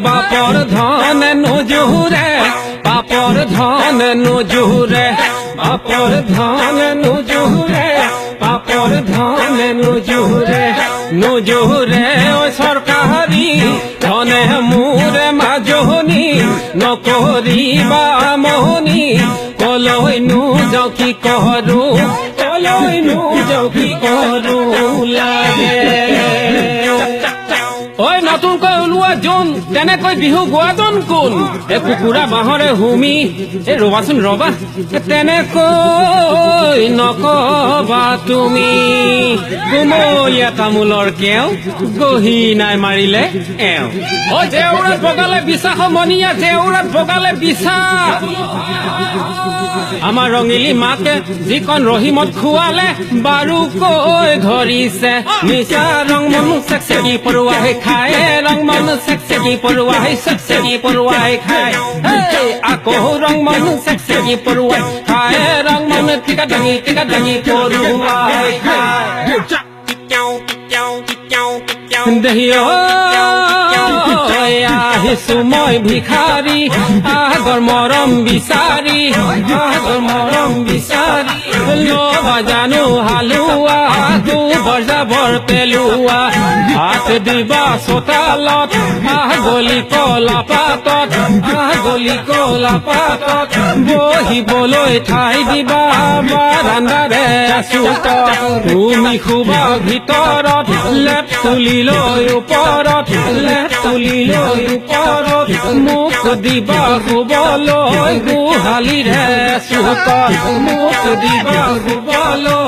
বাপৰ ধন নোজোৰে, বাপৰ ধন নোজোৰে, বাপৰ ধন নোজোৰে, বাপৰ ধন নোজোৰে, নোজোৰে। ঐ চৰকাৰী ধনে মোৰে মাজনী নকৰিবা মনি, কলৈনো যাওঁ কি কৰো, কলৈনো যাওঁ কি কৰো লাগে। ঐ নতুনকৈ ওলোৱা জোন, তেনেকৈ বিহু গোৱাজন কোন? এই কুকুৰা বাঁহৰে হুমি, এই ৰবাচোন ৰবা, তেনেকৈ নকবা তুমি। কুমলীয়া তামোলৰ কেও গহি নাই মাৰিলে এওঁ। ঐ জেউৰাত বগালে বিচা সমনীয়া, জেউৰাত বগালে বিচা। আমাৰ ৰঙিলী মাকে যিকণ ৰহিমত খুৱালে বাৰুকৈ ধৰিছে নিচা। ৰং মনো চেকচেকি পৰুৱাই খায়, ৰং মনো চেকচেকি পৰুৱাই, চেকচেকি পৰুৱাই খায়। আকৌ ৰং মনো চেকচেকি পৰুৱাই খায়, ৰং মনো টিকা দাঙি টিকা দাঙি পৰুৱাই খায়। দেহি আহিছো মই ভিখাৰী, আগৰ মৰম বিচাৰি, আগৰ মৰম বিচাৰি। ল'বা জানো হালোৱা, গোবৰ জাবৰ পেলোৱা। হাত দিবা চোতালত, আহ গলি কলা পাতত, আহ গলি কলা পাতত। বহিবলৈ ঠাই দিবা বাৰান্দাৰে চুকত, তুমি শুবা ভিতৰত, লেপ তুলি লৈ ওপৰত, লেপ তুলি লৈ ওপৰত। মোক দিবা শুবলৈ গোহালিৰে চুকত, মোক দিবা শুবলৈ